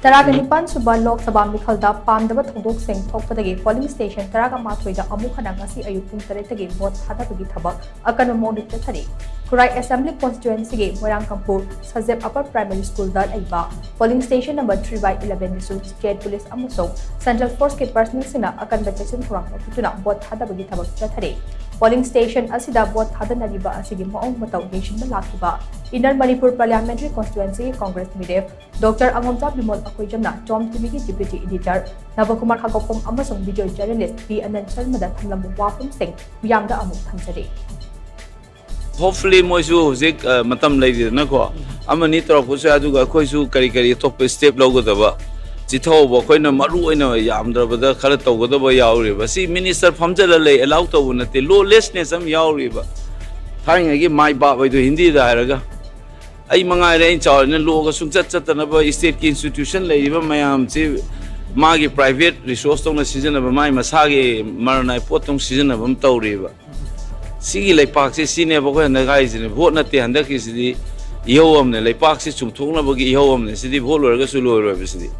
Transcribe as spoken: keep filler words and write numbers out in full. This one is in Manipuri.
ꯇꯔꯥꯒ ꯅꯤꯄꯥꯟ ꯁꯨꯕ ꯂꯣꯛ ꯁꯚꯥ ꯃꯤꯈꯜꯗ ꯄꯥꯝꯗꯕ ꯊꯧꯗꯣꯛꯁꯤꯡ ꯊꯣꯛꯄꯗꯒꯤ polling station ꯇꯔꯥꯒ ꯃꯥꯊꯣꯏꯗ ꯑꯃꯨꯛ ꯍꯟꯅ ꯉꯁꯤ ꯑꯌꯨꯛ ꯄꯨꯡ ꯇꯔꯦꯠꯇꯒꯤ vote ꯊꯥꯗꯕꯒꯤ ꯊꯕꯛ ꯑꯀꯟꯕ ꯃꯑꯣꯡꯗ ꯆꯠꯊꯔꯤ꯫ ꯈꯨꯔꯥꯏ Assembly Constituencyꯒꯤ ꯃꯣꯏꯔꯥꯡꯀꯝꯄꯨ ꯁꯖꯦꯞ Upper Primary Schoolꯗ ꯂꯩꯕ polling station number three by elevenꯗꯁꯨ state police ꯑꯃꯁꯨꯡ central forceꯀꯤ personnelꯁꯤꯡꯅ ꯑꯀꯟꯕ ꯆꯦꯛꯁꯤꯟ ꯊꯧꯔꯥꯡ ꯂꯧꯈꯠꯇꯨꯅ vote ꯊꯥꯗꯕꯒꯤ ꯊꯕꯛ ꯆꯠꯊꯔꯤ꯫ Polling station ꯑꯁꯤꯗ vote ꯊꯥꯗꯅꯔꯤꯕ ꯑꯁꯤꯒꯤ ꯃꯑꯣꯡ ꯃꯇꯧ ꯌꯦꯡꯁꯤꯟꯕ ꯂꯥꯛꯈꯤꯕ Inner Manipur Parliamentary Constituencyꯒꯤ Congress ꯃꯤꯔꯦꯞ Doctor ꯑꯉꯣꯝꯆꯥ Bimol ꯑꯩꯈꯣꯏꯖꯝꯅ Tom TVꯒꯤ Deputy Editor ꯅꯕꯀꯨꯃꯥꯔ ꯈꯥꯀꯣꯛꯄꯝ ꯑꯃꯁꯨꯡ video journalist ꯕꯤ ꯑꯅꯟ ꯁꯔꯃꯗ ꯊꯝꯂꯝꯕ ꯋꯥꯐꯝꯁꯤꯡ ꯃꯤꯌꯥꯝꯗ ꯑꯃꯨꯛ ꯊꯝꯖꯔꯤ꯫ Hopefully ꯃꯣꯏꯁꯨ ꯍꯧꯖꯤꯛ ꯑ, ꯃꯇꯝ ꯂꯩꯔꯤꯗꯅꯀꯣ, ꯑꯃꯅꯤ ꯇꯧꯔꯛꯄꯁꯨ ꯌꯥꯏ, ꯑꯗꯨꯒ ꯑꯩꯈꯣꯏꯁꯨ ꯀꯔꯤ ꯀꯔꯤ ꯑꯇꯣꯞꯄ step ꯂꯧꯒꯗꯕ, ꯆꯤꯊꯍꯧꯕ ꯑꯩꯈꯣꯏꯅ ꯃꯔꯨ ꯑꯣꯏꯅ ꯌꯥꯝꯗ꯭ꯔꯕꯗ ꯈꯔ ꯇꯧꯒꯗꯕ ꯌꯥꯎꯔꯤꯕ꯫ ꯁꯤ minister ꯐꯝꯖꯜꯂ ꯂꯩ, allow ꯇꯧꯕ ꯅꯠꯇꯦ, lawlessness ꯑꯃ ꯌꯥꯎꯔꯤꯕ꯫ ꯊꯥꯏꯅꯉꯩꯒꯤ ꯃꯥꯏ ꯕꯥꯞ ꯍꯥꯏꯗꯣ ꯍꯤꯟꯗꯤꯗ ꯍꯥꯏꯔꯒ, ꯑꯩ ꯃꯉꯥꯏꯔꯦ ꯑꯩꯅ ꯆꯥꯎꯔꯤꯅ ꯂꯣꯒ ꯁꯨꯡꯆꯠ ꯆꯠꯇꯅꯕ stateꯀꯤ institution ꯂꯩꯔꯤꯕ ꯃꯌꯥꯝꯁꯤ ꯃꯥꯒꯤ private resource ꯇꯧꯅ ꯁꯤꯖꯤꯟꯅꯕ, ꯃꯥꯒꯤ ꯃꯁꯥꯒꯤ ꯃꯔꯅꯥꯏ ꯄꯣꯠꯇꯧꯅ ꯁꯤꯖꯤꯟꯅꯕ ꯑꯃ ꯇꯧꯔꯤꯕ꯫ ꯁꯤꯒꯤ ꯂꯩꯄꯥꯛꯁꯤ ꯁꯤꯅꯦꯕ ꯑꯩꯈꯣꯏ ꯍꯟꯗꯛ ꯍꯥꯏꯔꯤꯁꯤꯅꯦ꯫ Vote ꯅꯠꯇꯦ ꯍꯟꯗꯛꯀꯤꯁꯤꯗꯤ, ꯏꯍꯧ ꯑꯃꯅꯦ꯫ ꯂꯩꯄꯥꯛꯁꯤ ꯆꯨꯝꯊꯣꯛꯅꯕꯒꯤ ꯏꯍꯧ ꯑꯃꯅꯦ꯫ ꯁꯤꯗꯤ vote ꯂꯣꯏꯔꯒꯁꯨ ꯂꯣꯏꯔꯣꯏꯕ ꯁꯤꯗꯤ꯫